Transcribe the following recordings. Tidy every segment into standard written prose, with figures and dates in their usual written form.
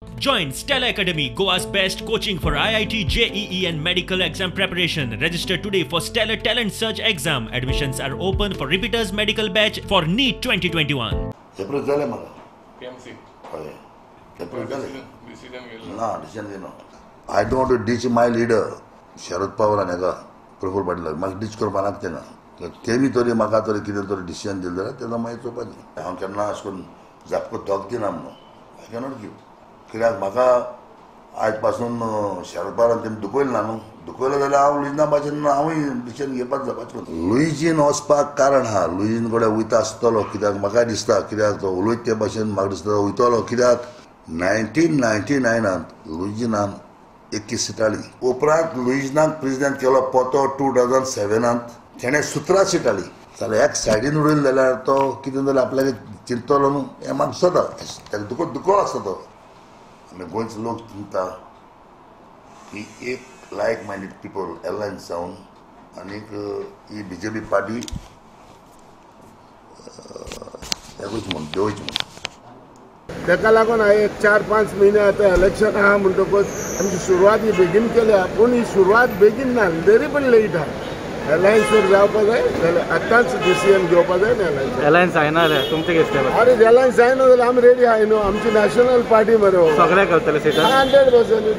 Join Stella Academy, Goa's best coaching for IIT, JEE and medical exam preparation. Register today for Stellar Talent Search exam. Admissions are open for repeaters medical batch for NEET 2021. Approve जालें म्हाका. PMC. हय, approve जालें. Decision घेतला? ना, decision घेयना. I don't want to ditch my leader Sharad Pawar आनी हेका प्रफुल्ल पाटील. म्हाका डीच करपा नाका तेंका. तेमी तरी म्हाका तरी कितें तरी डिसिजन दिलें जाल्यार तेन्ना मागीर चोवपाचें. हांव केन्ना अशें करून जापको तोक दिना म्हणून I cannot give, कित्याक म्हाका आयज पासून शरद पवारान तेमी दुखयलें ना न्हू. दुखयलें जाल्यार हांव लुईजना भाशेन हांवूय डिसिजन घेवपाक जावपाचें. लुईजीन वचपाक कारण आहा, लुईजीन कडेन वयता आसतलो, कित्याक म्हाका दिसता, कित्याक तो उलयता ते भाशेन म्हाका दिसता वयतलो. कित्याक 1999 लुईजिनान 21 सीट हाडली. उपरांत लुईजिनाक प्रेजिडेंट केलो पोतो 2007 तेणें 17 सीट हाडली. जाल्यार एक सायडीन उडयलें जाल्यार तो कितें जाल्यार आपल्याक चिंततलो न्हू, हें म्हाका दिसता. ताका दुखो दुखो आसता तो. आमी गोंयचे लोक चिंता की एक लायक मायंडेड पिपल एलायन्स जावन आनीक ही बीजेपी पार्टी एकूच म्हूण देवच म्हूण. ताका लागून हांवें एक 4-5 म्हयने आतां इलेक्शन आहा म्हणटकूच आमची सुरवात ही बेगीन केल्या, पूण ही सुरवात बेगीन ना, तरी पण लेट आहा. एलायन्स जर जावपा जाय जाल्यार आतांच डिसिजन घेवपा जाय न्ही. एलायन्स एलायन्स जायना जाल्यार तुमचें कितें स्टेप? अरे, एलायन्स जायना जाल्यार आमी रेडी आहाय न्हू. आमची नॅशनल पार्टी मरे. सगळे करतले सिटां. 100%.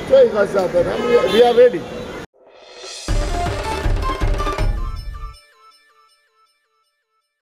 चोय कशें जाता, आमी we are ready.